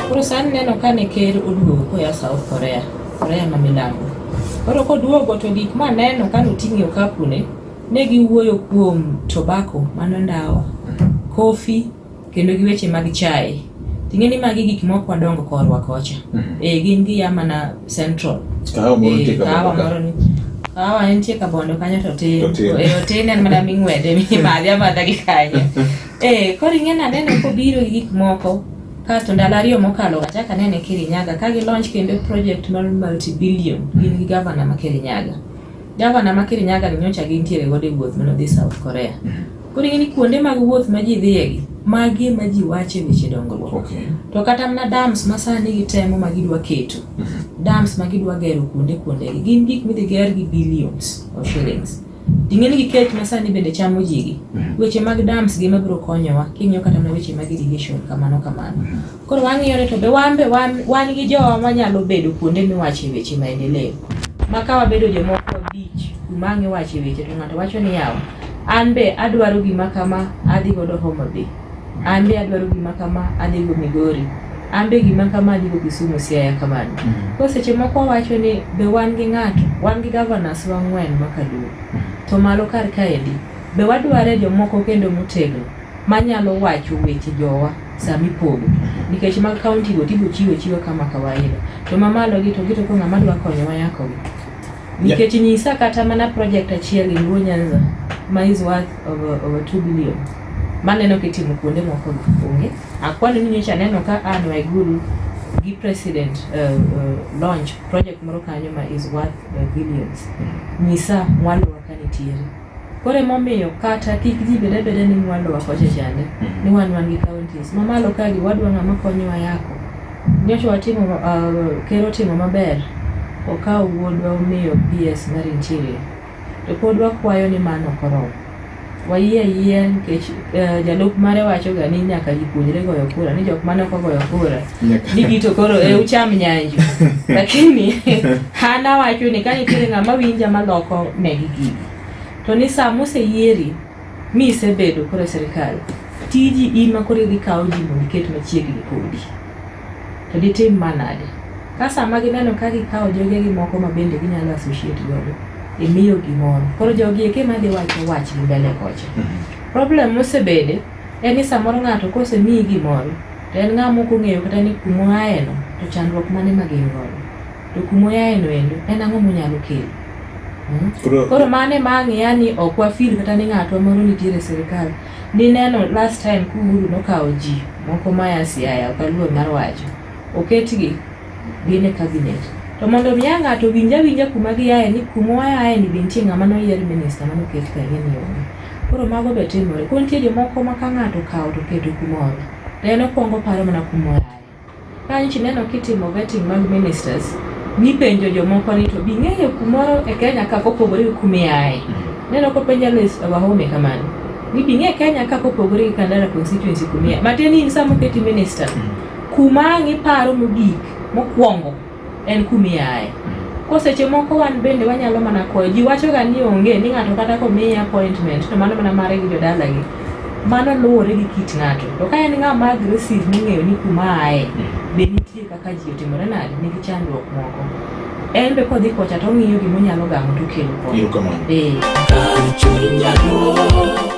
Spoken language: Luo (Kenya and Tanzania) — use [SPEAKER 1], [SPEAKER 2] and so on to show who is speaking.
[SPEAKER 1] Koro sani neno ka ne ker oduogo koya South Korea, Korea ma milambo. Koro koduogo to gik maneno ka noting'o okapu ne, ne giwuoyo kuom tobacco, mano ndawa, kofi kendo gi weche mag chae. Ting'e ni magi gik mok wadongo korwa kocha. Eh, gin giya mana central.
[SPEAKER 2] Kahawa moro nitie
[SPEAKER 1] Eh,
[SPEAKER 2] Kabondo
[SPEAKER 1] kahawa
[SPEAKER 2] ka.
[SPEAKER 1] moro ni kahawa nitie Kabondo kanyo to tin.
[SPEAKER 2] To tin.
[SPEAKER 1] Eh, otin en mana ming'wede mimadhe amadha gi kanyo. Eh, koro ing'e ni aneno kobiro gi gik moko kasto ndalo 2 mokalo achako anene Kirinyaga ka gi launch kendo project mar multi-billion gin gi gavana ma Kirinyaga. Gavana ma Kirinyaga ni nyocha gintiere godo e wuoth mane odhi South Korea. Koro ing'e ni kuonde mag wuoth ma ji dhiye gi, magi ema ji wache weche dongruok. To kata mana dams ma sani gitemo ma gidwa keto, dams ma gidwa gero kuonde kuondegi, gin gik midhi ger gi billions of shillings. Ting'e ni gi kech ma sani bende chamo ji gi. Weche mag dams gi mabiro konyowa, king'iyo kata mana weche mag irrigation kamano kamano. Koro wang'iyo ni to be wan be wan gi jowa manyalo bedo kuonde miwache weche maendeleo. Ma ka wabedo jomoko abich kuma ang' iwache weche to ng'ato wacho ni yawa, an be adwaro gima kama adhi godo Homa Bay. An be adwaro gima kama adhi go Migori. An be gima kama adhi go Kisumu Siaya kamano. Koro seche moko wawacho ni be wan gi ng'ato, wan gi governors wa ang'wen ma kaluo. To malo kar kaendi, be wadware jomoko kendo motegno manyalo wacho weche jowa sama ipogo. Nikech mag county go tibo chiwo chiwa kama kawaida. To mamalo gi to gitoko ng'ama dwa konyowa yako gi. Nikech nyisa kata mana project achiel in Luo Nyanza ma is worth over 2 billion. Maneno kitimo kuonde moko gi onge. Akwano ni nyocha aneno ka Anne Waiguru gi president launch project moro kanyo ma is worth billions. Nyisa mwalowa ka nitiere. Koro emomiyo kata kik ji bed abeda ni mwalowa kocha chande, ni wan gi counties. Mamalo ka gi wadwa ng'ama konyowa yako. Nyocha watimo ker otimo maber, okawo wuodwa omiyo PS mar Interior. To pod wakwayo ni mano ok oromo. Wayie ayie nikech jalup mare wacho ga ni nyaka ji puonjre goyo kura, ni jok mane ok ogoyo kura ni gito koro e ucham nyanju. Lakini an awacho ni ka nitiere ng'ama winja maloko negi gigi, to ni sama oseyieri mi isebedo koro e sirikal, tiji in ma koro idhi kawo ji mondo iket machiegni kodi. To ditim manade? Ka sama gineno ka gikawo jogegi moko ma bende ginyalo associate godo, imiyo gimoro. Koro jogi eke ma dhi wacho wach gi mbele kocha. Problem mosebede en ni samoro ng'ato kosemiyi gimoro, to en ng'ama ok ong'eyo kata ni kumoaeno to chandruok mane ma gin godo. To kumoaeno endo en ang'o monyalo kelo. Koro mano ema ang'iya ni ok wafeel kata ni ng'atwa moro nitiere e sirikal. Nineno last time Uhuru nokawo ji moko maya Siaya, ok aluor mar wacho. Oketgi gin e cabinet. To mondo mi ng'ato winj awinja kuma giaye ni kuma oaye ni be nitie ng'ama noyier minister manoket ka ing'e ni onge. Koro mago be timore. Koro nitie jomoko ma ka ng'ato okawo to oketo kumoro, to en okwongo oparo mana kuma oaye. Ka nyocha ineno kitimo vetting mag ministers, nipenjo jomoko ni to bing'eyo kumoro e Kenya ka kopogore gi kuma iaye. Neno kopenj Alice Wahome kamano. Ni bing'e Kenya ka kopogore gi Kandara constituency kuma iaye. Matiende ni in sama oketi minister, kuma ang' iparo mogik mokwongo en kuma iaye. Ko seche moko wan bende wanyalo mana kwayo. Ji wacho ga ni onge ni ng'ato kata komiye appointment to mano mana mare gi jodalagi. Mano luwore gi kit ng'ato. To ka en ng'ama aggressive mong'eyo ni kuma aye, be nitie kaka ji otimore nade, nigi chandruok moko. En be kodhi kocha to ong'iyo gima onyalo gamo to okelo kocha.
[SPEAKER 2] Erokamano.
[SPEAKER 1] Eh.
[SPEAKER 3] Kar chuny jaluo.